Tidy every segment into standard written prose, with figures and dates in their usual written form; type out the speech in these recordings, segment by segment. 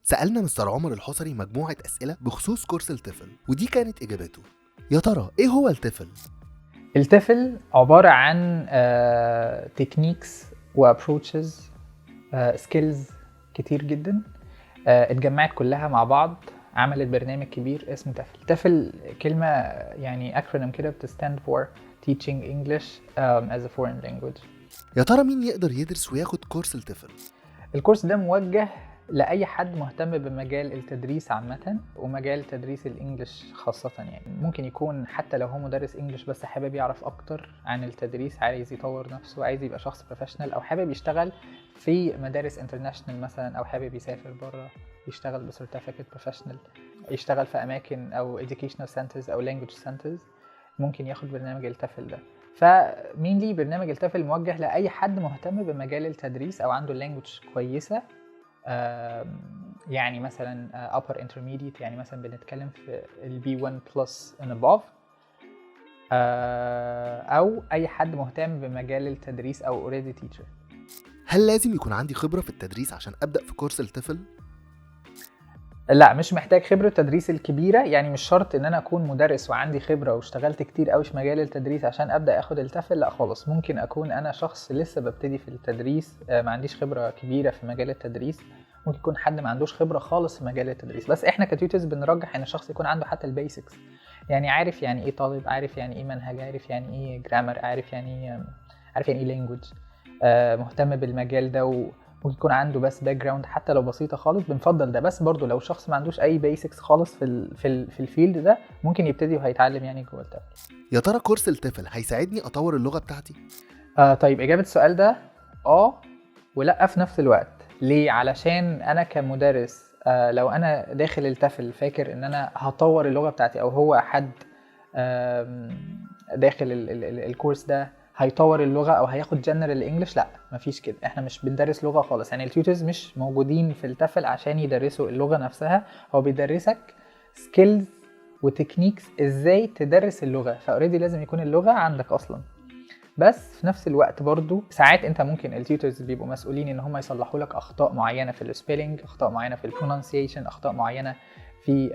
سألنا مستر عمر الحصري مجموعة أسئلة بخصوص كورس ال TEFL، ودي كانت إجابته. يا ترى إيه هو ال TEFL؟ ال TEFL عبارة عن techniques و approaches، skills كتير جدا اتجمعت كلها مع بعض، عملت برنامج كبير اسمه TEFL. TEFL كلمة يعني acronym كده بت stand for Teaching English as a Foreign Language. يا ترى مين يقدر يدرس وياخد كورس ال TEFL؟ الكورس ده موجه لأي حد مهتم بمجال التدريس عامة ومجال تدريس ال English خاصة. يعني ممكن يكون حتى لو هو مدرس English بس حابب يعرف أكتر عن التدريس، عايز يطور نفسه، عايز يبقى شخص professional، أو حابب يشتغل في مدارس international مثلا، أو حابب يسافر بره يشتغل ب certificate professional، يشتغل في أماكن أو educational centers أو language centers، ممكن ياخد برنامج ال TEFL ده. ف mainly برنامج ال TEFL موجه لأي حد مهتم بمجال التدريس أو عنده language كويسة، يعني مثلا upper intermediate، يعني مثلا بنتكلم في ال B1 plus and above، او اي حد مهتم بمجال التدريس او already teacher. هل لازم يكون عندي خبرة في التدريس عشان أبدأ في كورس ال TEFL؟ لا، مش محتاج خبرة التدريس الكبيرة، يعني مش شرط ان انا اكون مدرس وعندي خبرة واشتغلت كتير قوي في مجال التدريس عشان ابدأ اخد ال TEFL، لا خالص. ممكن اكون انا شخص لسه ببتدي في التدريس، ما عنديش خبرة كبيرة في مجال التدريس، ممكن يكون حد ما عندوش خبرة خالص في مجال التدريس، بس احنا ك tutors بنرجح ان الشخص يكون عنده حتى ال basics، يعني عارف يعني ايه طالب، عارف يعني ايه منهج، عارف يعني ايه grammar، عارف يعني ايه language، مهتم بالمجال ده، وممكن يكون عنده بس background حتى لو بسيطة خالص، بنفضل ده. بس برضو لو شخص ما عندوش اي basics خالص في ال field ده ممكن يبتدي وهيتعلم يعني جوه ال TEFL. يا ترى كورس ال TEFL هيساعدني أطور اللغة بتاعتي؟ طيب، اجابه السؤال ده ولا في نفس الوقت. ليه؟ علشان انا كمدرس لو انا داخل ال TEFL فاكر ان انا هطور اللغة بتاعتي، او هو حد داخل الكورس ده هيطور اللغة او هياخد general English، لا مفيش كده. احنا مش بندرس لغة خالص، يعني ال tutors مش موجودين في ال TEFL عشان يدرسوا اللغة نفسها، هو بيدرسك skills و techniques ازاي تدرس اللغه، ف already لازم يكون اللغة عندك اصلا. بس في نفس الوقت برضو ساعات انت ممكن ال tutors بيبقوا مسؤولين ان هم يصلحوا لك اخطاء معينة في ال spelling، اخطاء معينة في ال pronunciation، اخطاء معينة في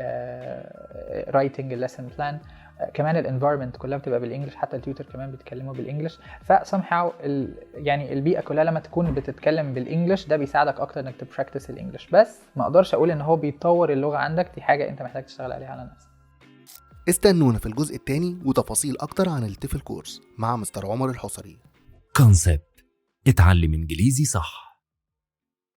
writing ال lesson plan. كمان ال environment كلها بتبقى بال English، حتى ال tutor كمان بيتكلموا بال English، ف somehow يعني البيئة كلها لما تكون بتتكلم بال English ده بيساعدك اكتر انك ت practice ال English. بس ما اقدرش اقول ان هو بيطور اللغة عندك، دي حاجة انت محتاج تشتغل عليها على نفسك. استنونا في الجزء الثاني وتفاصيل أكتر عن ال TEFL course مع مستر عمر الحصري. Concept، اتعلم انجليزي صح.